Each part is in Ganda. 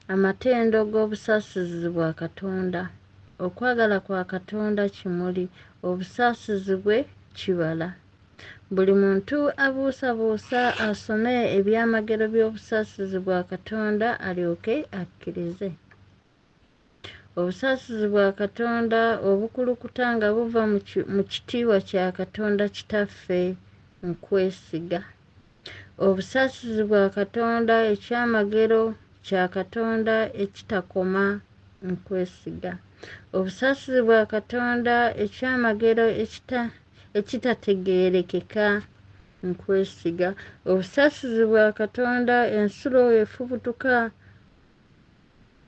Amatendo g'obusaasizi bwa Katonda. Okwagala kwa Katonda kimuli, obusaasizi bwe kibala. Buli muntu abuusabuusa asome ebyamagero by'obusaasizi bwa Katonda alyoke akkirize. Obusaasizi bwa Katonda obukulukuta nga buva mu kitiibwa kya Katonda Kitaffe, nkwesiga. Obusaasizi bwa Katonda ekyamagero kya Katonda ekitakoma, nkwesiga. Obusaasizi bwa Katonda ekyamagero ekitategeerekeka, nkwesiga. Obusaasizi bwa Katonda ensulo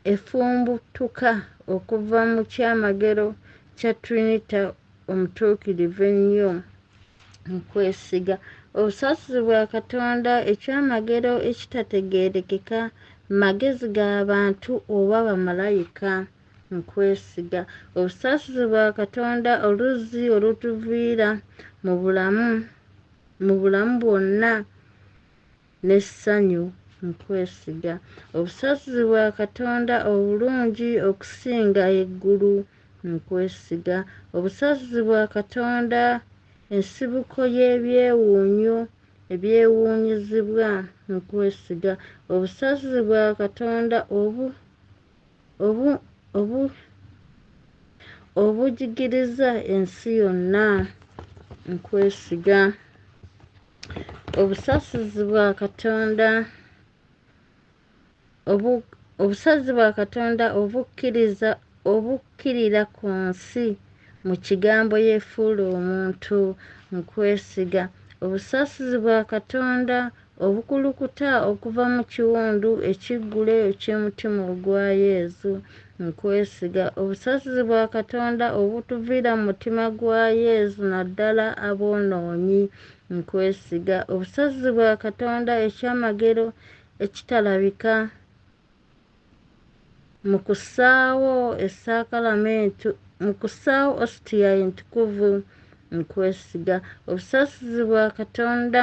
efumbutuka okuva mu kyamagero kya Trinita omutuukirivu ennyo, nkwesiga. Obusaasizi bwa Katonda ekyamagero ekitategeerekeka magezi g'abantu oba bamalayika, nkwesiga. Obusaasizi bwa Katonda oluzzi olutuviira mu bulamu bwonna n'essanyu, nkwesiga. Obusaasizi bwa Katonda obulungi okusinga eggulu, nkwesiga. Obusaasizi bwa Katonda ensibuko y'ebyewuunyo ebyewuunyizibwa, nkwesiga. Obusaasizi bwa Katonda obujigiriza ensi yonna, nkwesiga. Obusaasizi bwa Katonda obusaasizi bwa Katonda obukkirira ku nsi mu kigambo yeefuula omuntu, nkwesiga. Obusaasizi bwa Katonda obukulukuta okuva mu kiwundu ekiggule eky'omutima ogwa Yezu, nkwesiga. Obusaasizi bwa Katonda obutuviira mu mutima gwa Yezu naddala aboonoonyi, nkwesiga. Obusaasizi bwa Katonda ekyamagero ekitalabika mu kussaawo esaakalamentu mu kussaawo Ositiya entukuvu, nkwesiga. Obusaasizi bwa Katonda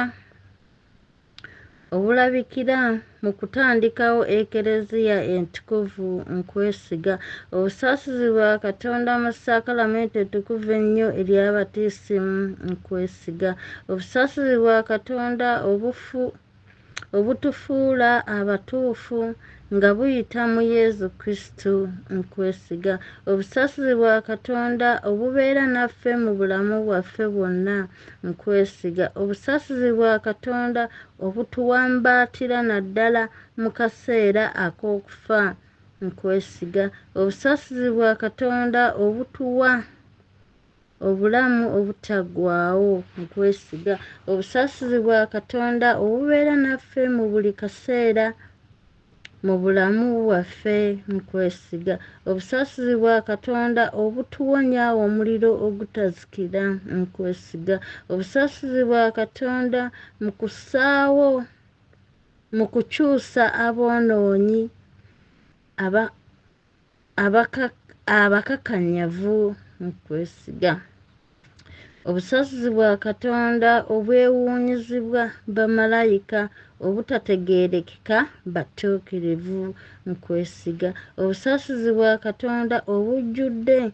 obulabikira mu kutandikawo Ekereziya entukuvu, nkwesiga. Obusaasizi bwa Katonda mu saakalamentu ettukuvu ennyo erya Batisimu, nkwesiga. Obusaasizi bwa Katonda obutufuula abatuufu nga buyita mu Yezu Kristo, nkwesiga. Obusaasizi bwa Katonda obubeera naffe mu bulamu bwaffe bwonna, nkwesiga. Obusaasizi bwa Katonda obutuwambaatira naddala mu kaseera ak'okufa, nkwesiga. Obusaasizi bwa Katonda obutuwa obulamu obutaggwaawo, nkwesiga. Obusaasizi bwa Katonda obubeera naffe mu buli kaseera mu bulamu bwaffe, nkwesiga. Obusaasizi bwa Katonda obutuwonya omuliro ogutazikira, nkwesiga. Obusaasizi bwa Katonda mu kussaawo mu kukyusa aboonoonyi abakakanyavu, nkwesiga. Obusaasizi bwa Katonda obwewuunyizibwa bamalayika obutategeerekeka batuukirivu, nkwesiga. Obusaasizi bwa Katonda obujjudde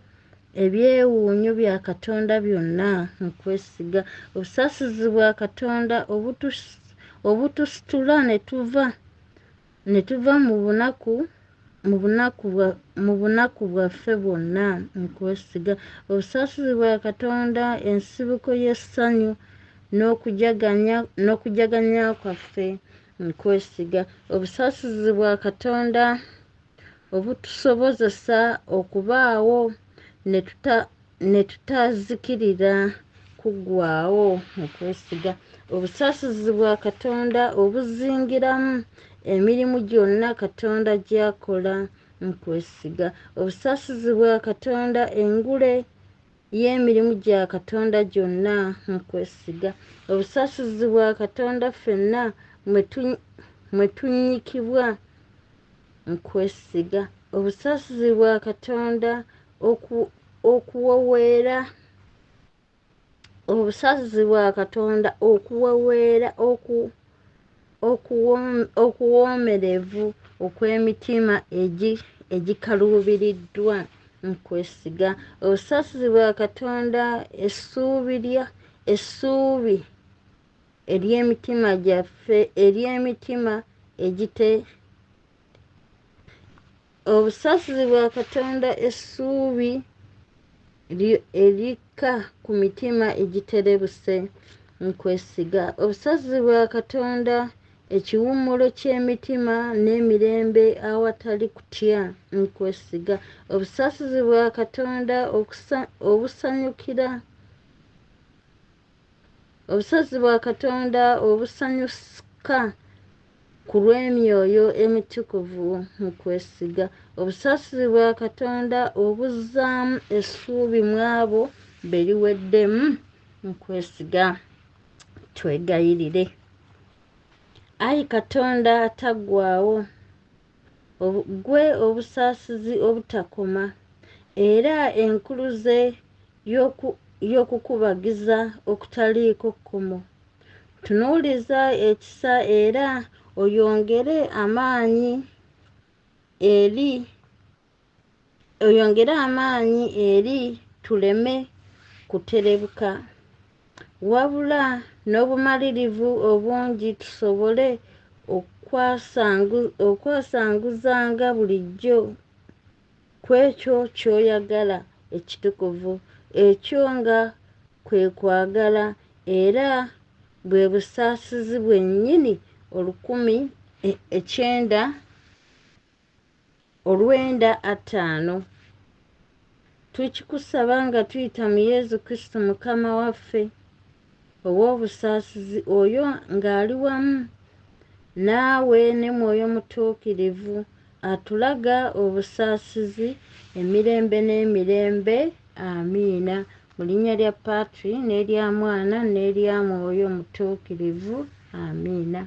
ebyewuunyo bya Katonda byonna, nkwesiga. Obusaasizi bwa Katonda obutusitula ne tuva mu bunaku bwaffe bwonna, nkwesiga. Obusaasizi bwa Katonda ensibuko y'essanyu n'okujaganya kwaffe, nkwesiga. Obusaasizi bwa Katonda obutusobozesa okubaawo ne tutazikirira kuggwaawo, nkwesiga. Obusaasizi bwa Katonda obuzingiramu emirimu gyonna Katonda gy'akola, nkwesiga. Obusaasizi bwa Katonda engule y'emirimu gya Katonda gyonna, nkwesiga. Obusaasizi bwa Katonda ffenna mwe tunnyikibwa, nkwesiga. Obusaasizi bwa Katonda okuwoweera obusaasizi bwa Katonda okuwoomerevu okw'emitima egikaluubiriddwa nkwesiga. Obusaasizi bwa Katonda essuubi ery'emitima gyaffe ery'emitima egite Obusaasizi bwa Katonda essuubi erikka ku mitima egiterebuse nkwesiga. Obusaasizi bwa Katonda ekiwummulo ky'emitima n'emirembe awatali kutya nkwesiga. Obusaasizi bwa Katonda obusanyukira Obusaasizi bwa Katonda obusanyuka ku lw'emyoyo emitukuvu nkwesiga. Obusaasizi bwa Katonda obuzzaamu essuubi mu abo be liweddemu nkwesiga. Twegayirire. Ayi Katonda ataggwaawo, ggwe obusaasizi obutakoma, era enkuluze y'okukubagiza okutaliiko kkomo, tunuuliza ekisa era oyongere amaanyi eri tuleme kuterebuka, wabula n'obumalirivu obungi tusobole okwasanguzanga bulijjo ku ekyo ky'oyagala ekitukuvu, ekyo nga kwe kwagala, era bwe busaasizi bwennyini 1950. Tukikusaba nga tuyita mu Yesu Kristo Mukama waffe ow'obusaasizi, oyo ng'ali wamu naawe ne Mwoyo Mutuukirivu atulaga obusaasizi emirembe n'emirembe. Amiina. Mu linnya lya Patri n'erya Mwana n'erya Mwoyo Mutuukirivu. Amiina.